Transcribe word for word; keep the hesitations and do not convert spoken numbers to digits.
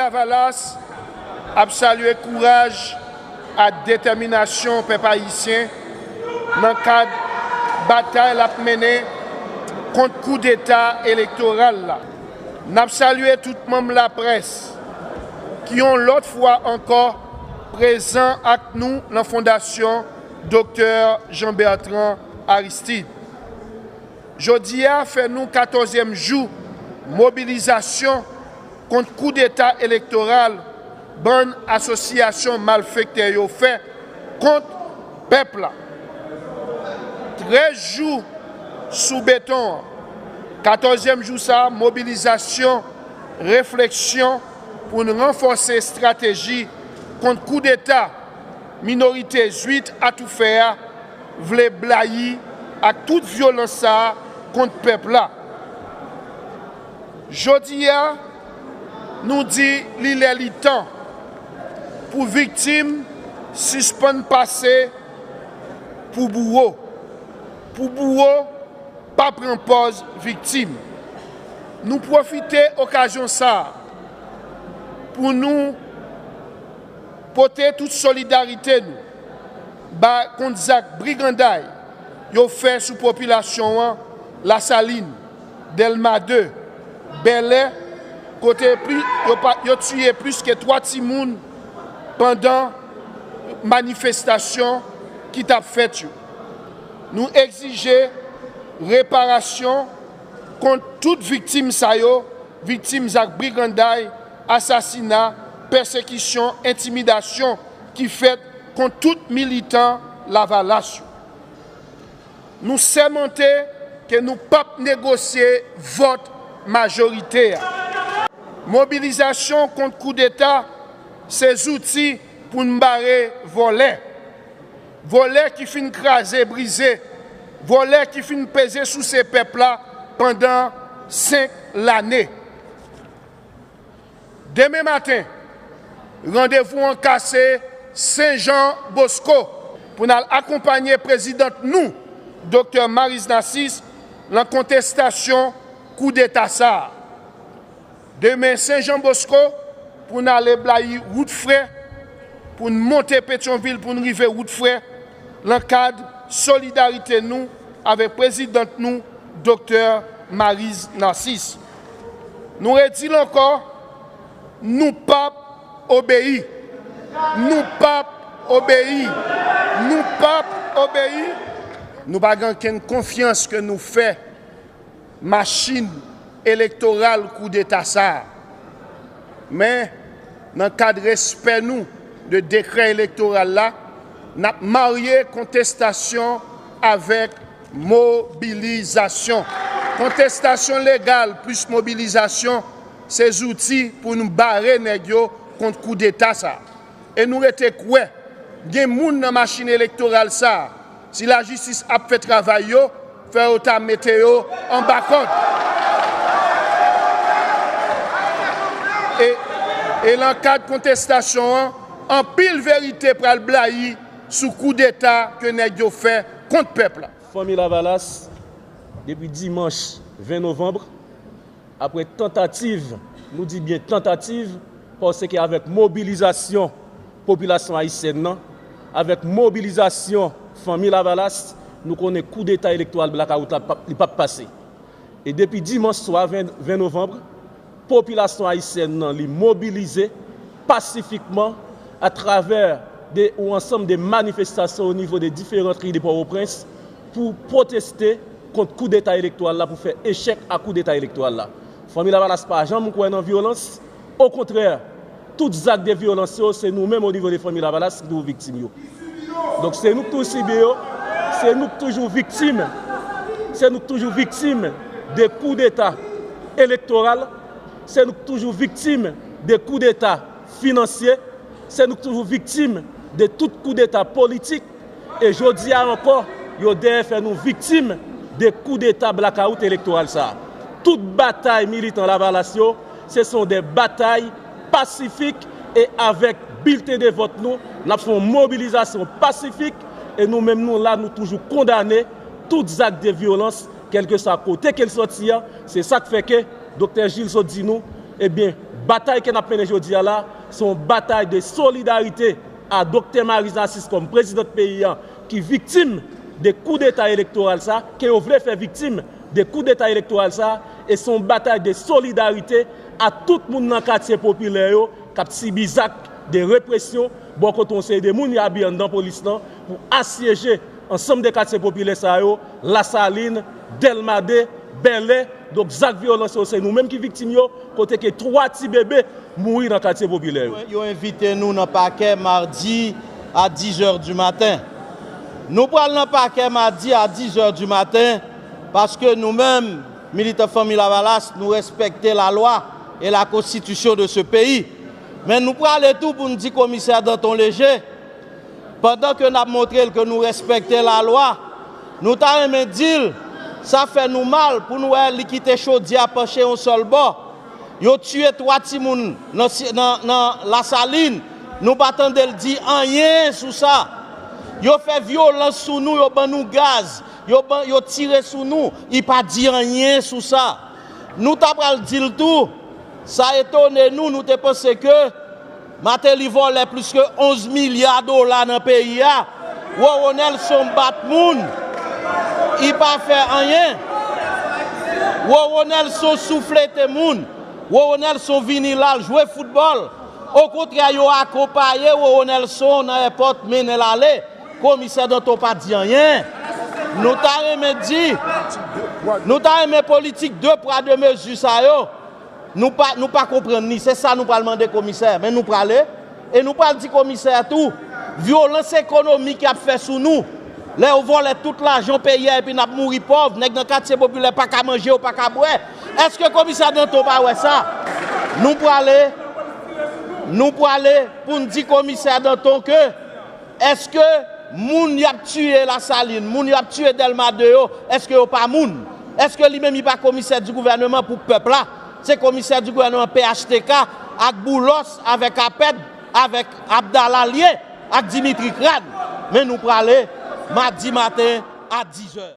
Lavalas ap salye kouraj ak detèminasyon pèp ayisyen nan kad batay l ap mennen kont koudeta elektoral la. N ap salye tout manm laprès ki yon lòt fwa ankò prezan ak nou nan Fondasyon Doktè Jean Bertrand Aristide. Jodi a fè nou katòzyèm jou mobilizasyon kont koudeta elektoral bann asosyasyon malfektè yo fè kont pèp la. Trèz jou sou beton an, katòzyèm jou sa a, mobilizasyon, refleksyon pou n ranfòse estrateji kont koudeta minorite zwit atoufè a vle blayi ak tout vyolans sa a kont pèp la. Jodi a, nou di li lè li tan pou viktim sispann pase pou bouwo, pou bouwo pa pran pòz viktim. Nou pwofite okazyon sa a pou nou pote tout solidarite nou ba kont zak briganday yo fè sou popilasyon an Lasalin, Dèlma de, Bèlè, kote pli, yo, pa, yo tiye plis ke twa timoun pandan manifestasyon ki t ap fèt yo. Nou egzije reparasyon kont tout viktim sa yo, viktim zak briganday, asasina, pèsekisyon, entimidasyon ki fèt kont tout militan Lavalas yo. Nou sèmante ke nou p ap negosye vòt majorite a. Mobilizasyon kont koudeta se zouti pou n bare vòlè. Vòlè ki fin kraze, brize, vòlè ki fin peze souse pèp la pandan senk lane. Demen maten, randevou an kase Sen Jan Bosko pou n al akonpanye prezidant nou, Doktè Maryse Narcisse, nan kontestasyon koudeta sa a. Demen Sen Jan Bosko pou n ale blayi wout frè, pou n monte Petyonvil, pou n rive wout frè, nan kad solidarite nou avèk prezidant nou, Doktè Maryse Narcisse. Nou redi l ankò, nou p ap obeyi. Nou p ap obeyi. Nou p ap obeyi. Nou pa gen okenn konfyans ke nou fè machin elektoral koudeta sa a. Men, nan kad respè nou de dekrè elektoral la, n ap marye kontestasyon avèk mobilizasyon. Kontestasyon legal plis mobilizasyon se zouti pou nou bare nèg yo kont koudeta sa a. E nou rete kwè, gen moun nan machin elektoral sa a, si lajistis ap fè travay yo, fò yo ta mete yo anba kòd. E, e nan kad kontestasyon an, anpil verite pral blayi sou koudeta ke nèg yo fè kont pèp la. Fanmi Lavalas, depi dimanch ven novanm, apre tantativ, nou di byen tantativ, paske avèk mobilizasyon popilasyon ayisyèn nan, avèk mobilizasyon Fanmi Lavalas, nou konnen koudeta elektoral blakawout la p ap, li p ap pase. E depi dimanch swa ven, ven novanm, popilasyon ayisyèn nan, li mobilize pasifikman atravè de, yon ansanm de manifestasyon o nivo de diferan ri de Pòtoprens pou pwoteste kont koudeta elektoral la, pou fè echèk a koudeta elektoral la. Fanmi Lavalas pa janm kwè nan vyolans. Okontrè, tout zak de vyolans yo, se nou menm o nivo de Fanmi Lavalas ki toujou viktim yo. Donk, se nou k toujou sibi yo, se nou k toujou viktim, se nou k toujou viktim de koudeta elektoral, se nou k toujou viktim de koudeta finansye, se nou k toujou viktim de tout koudeta politik. E jodi a ankò, yo dèyè fè nou viktim de koudeta blakawout elektoral sa a. Tout batay militan Lavalas yo, se son de batay pasifik e avèk bilten de vòt nou, n ap fè yon mobilizasyon pasifik e nou menm nou la, nou toujou kondane tout zak de vyolans, kèlkeswa kote ke l sòti a. Se sa k fè ke Doktè Gilles sot di nou, Ebyen, batay ke n ap mennen jodi a la, se yon batay de solidarite a Doktè Maryse Narcisse kòm prezidant peyi a, ki viktim de koudeta elektoral sa, ke yo vle fè viktim de koudeta elektoral sa, e se yon batay de solidarite a tout moun nan katye popilè yo k ap sibi zak de represyon bò kote yon seri de moun y abiye anndan polis lan pou asyeje ansanm de katye popilè sa yo, Lasalin, Dèlma de, Bèlè. Donk, zak vyolans yo, se nou menm ki viktim yo, kote ke twa ti bebe mouri nan katye popilè yo. Yo envite nou nan pakè madi a dizè di maten. Nou pral nan pakè madi a dizè di maten, paske nou menm, militan Fanmi Lavalas, nou respekte lalwa e la konstitisyon de se peyi. Men nou prale tou pou n di komisè Danton Leger, pandan ke n ap montre l ke nou respekte lalwa, nou ta renmen di l, sa fè nou mal pou n wè li kite chodyè a panche yon sèl bò. Yo tiye twa timoun nan, nan, nan Lasalin, nou pa tande l di anyen sou sa. Yo fè vyolans sou nou, yo ban nou gaz, yo, ban, yo tire sou nou, li pa di anyen sou sa. Nou ta pral di l tou, sa etone nou, nou te panse ke Martelly vòlè plis ke onz milya dola nan peyi a. Roro Nelson bat moun, li pa fè anyen. Roro Nelson souflete moun. Roro Nelson vini la, l jwe foutbòl. Okontrè, yo akonpaye Roro Nelson nan èpòt, mennen l ale. Komisè Danton pa di anyen. Nou ta renmen di, nou ta renmen politik de pwa de mezi sa yo. Nou pa, nou pa konprann li. Se sa nou pral mande komisè. Men nou prale. E nou pral di komisè tou, vyolans ekonomik y ap fè sou nou. Lè yo vòlè tout lajan peyi a epi n ap mouri pòv, nèg nan katye popilè pa ka manje, yo pa ka bwè. Èske komisè Danton pa wè sa? Nou prale, nou prale pou n di komisè Danton ke èske moun y ap tiye Lasalin, moun y ap tiye Dèlma de yo, èske yo pa moun? Èske li menm li pa komisè di gouvèneman pou pèp la? Se komisè di gouvèneman P H T K ak Boulos, avèk Apèd, avèk Abdala l ye, ak Dimitri Crane. Men nou prale madi maten a dizè.